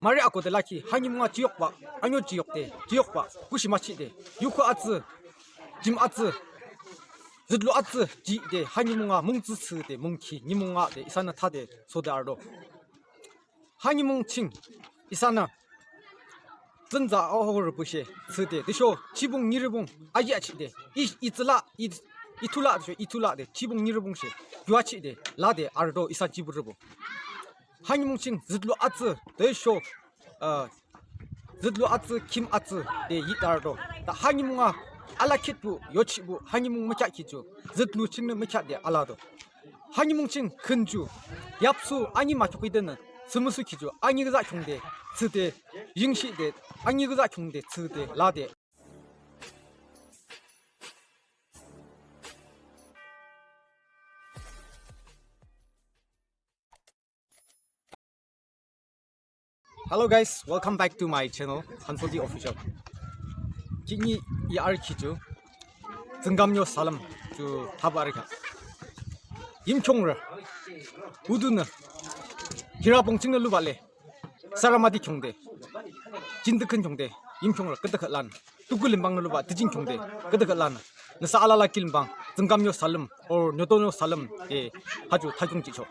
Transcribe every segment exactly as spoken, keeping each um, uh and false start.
mari akode lakhi, ha nimung a jiyokbah, anyo jiyokde, jiyokbah kushi machihde, yukhu atsü, jim atsü, zütlu atsü jide, ha nimung a mungtsü thsüde, mungki nimung a de isanü thade sode arüdo. Ha nimung ching isanü tsünza aorüpüshe thsüde, tüsho chibung nirübung aji achihde, i, itsüla, i, ithula tüsho ithula de, chibung nirübung she yu achihde lade arüdo isa jiburübo. Ha nimung ching zütlu atsü tüsho, uh, zütlu atsü, kim atsü de yidarüdo. Ta ha nimung a alakhitbuh, yochihbuh, ha nimung mükheahkhi ju zütlu chingnü mükheahde alado. Ha nimung ching khün ju yapsu ani machokidenü thsümüsukhi ju ani küza khiungde thsüde, yingshide ani küza khiungde thsüde lade. Hello guys, welcome back to my channel, Hansoti Official. Khihni i arü khi ju Tsüngkamnyo Salüm ju thaba arü kheak. Yimkhiungrü, Udunü, Hirabong chingnü lubah le, Saramati khiungde, Chindekhün khiungde, Yimkhiungrü küdükhüh lanü, Tuku Limbangnü lubah Tijing khiungde, küdükhüh lanü, nüsa alala kilim bang Tsüngkamnyo Salüm or Nyotonyo Salüm de ha ju thakhiung jihchoh.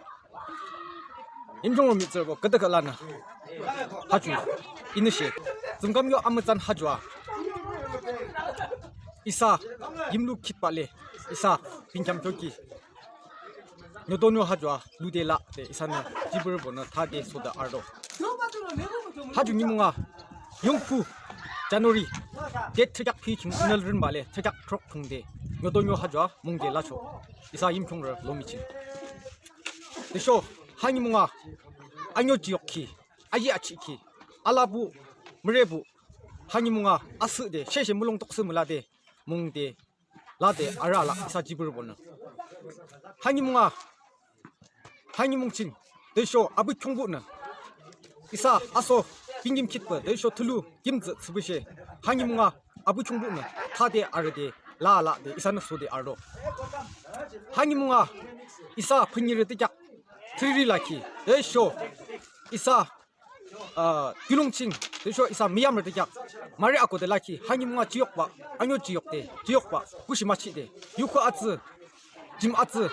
Yimkhiungrü mihtsürübo küdükhüh lanü ha ju inüshe Tsüngkamnyo amütsan ha ju a isa yimlu khitbah le, isa binkheam kheoki Nyotonyo ha ju a lude lade isanü jiburübonü thade sode arüdo. Ha ju nimung a yungpü January date thürükheak phüyi khiungnü lürünbah le thürükheak throk khiungde Nyotonyo ha ju a mungde lachoh, isa Yimkhiungrü lomi ching. Tüsho ha nimung a anyo jiyokhi, ayi achihkhi, alabuh, mürebuh, ha nimung a asühde sheshe mulong toksü mülade mungde lade arü ala isa jiburübonü. Ha nimung a, ha nimung ching tüsho abuh khiungbuhnü isa aso binkim khitpü tüsho thulu kimtsü thsüpüshe ha nimung a abuh khiungbuhnü thade arüde la lade isanü sode arüdo. Ha nimung a isa phünyirü thürükheak thiri lakhi tüsho isa ah, kiulong ching tüsho isa müyamrü thürükheak mari akode lakhi, ha nimung a jiyokbah, anyo jiyokde, jiyokbah kushi machihde, yukhu atsü, jim atsü,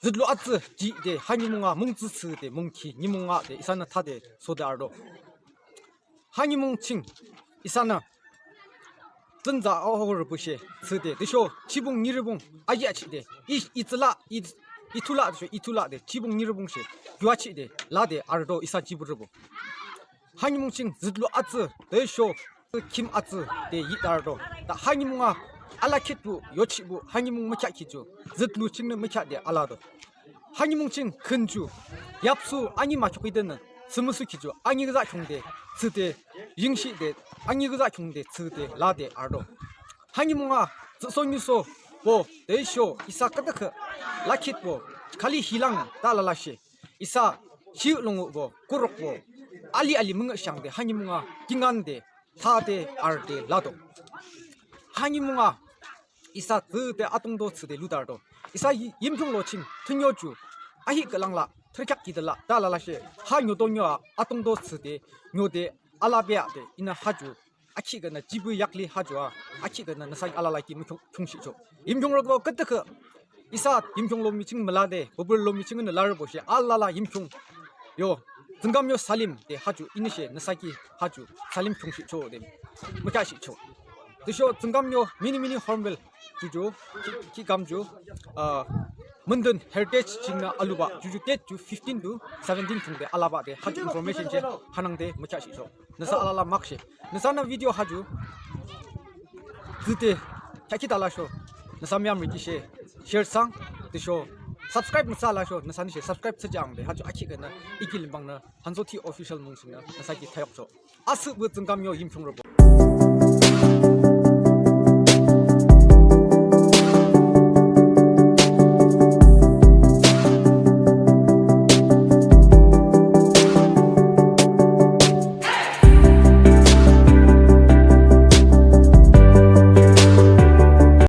zütlu atsü jide, ha nimung a mungtsü thsüde, mungki nimung a de isanü thade sode arüdo. Ha nimung ching isanü tsünza aorüpüshe thsüde, tüsho chibung nirübung ayi achihde, i, itsüla, i, ithula tüsho ithula de chibung nirübung she yu achihde lade arüdo isa jiburübo. Ha nimung ching zütlu atsü tüsho kim atsü de yidarüdo. Ta ha nimung a alakhitbuh, yochihbuh, ha nimung mükheahkhi ju zütlu chingnü mükheahde alado. Ha nimung ching khün ju yapsu ani machokidenü thsümüsukhi ju ani küza khiungde thsüde, yingshide ani küza khiungde thsüde lade arüdo. Ha nimung a tsühsoniusobo tüsho isa küdükhüh lakhitbo khali hilang ta lalashe isa shilungubo, kurukbo, ali ali müngühshangde ha nimung a kingande thade arüde lado. Ha nimung a isa thsüde atungdo thsüde ludarüdo. Isa Yi-, Yimkhiung lo ching thünio ju ahihkhüh lang la, thürükheak kide la ta lalashe ha Nyotonyo a atungdo thsüde, nyode alabea de ihnü ha ju akhihkhühnü jibu yakli ha ju a akhihkhühnü nüsa alala ki mükhiung, khiungshihchoh. Yimkhiungrü küdükhüh isa Yimkhiung lomi ching mülade, bubur lomi chingnü larübo she alala Yimkhiung yo, Tsüngkamnyo Salüm de ha ju inüshe nüsa ki ha ju Salüm khiungshihchoh de mükheahshihchoh. Tüsho Tsüngkamnyo mini mini Hornbill ju ju, ki, ki kam ju, ah, Mündün Heritage chingnü alubah ju ju date ju fifteen to seventeen khiungde alabah de ha ju information she hanangde mükheahshihchoh. Nüsa alala makshe. Nüsanü video ha ju thsüde kheahkhi ta lasho, nüsa müyamrü ki she share thsang, tüsho subscribe müthsü lasho nüsanü she subscribe thsüjang de ha ju akhihkhühnü I kilim bangnü Hansoti Official mung chingnü nüsa ki thayokchoh. Asühpü Tsüngkamnyo Yimkhiungrübo.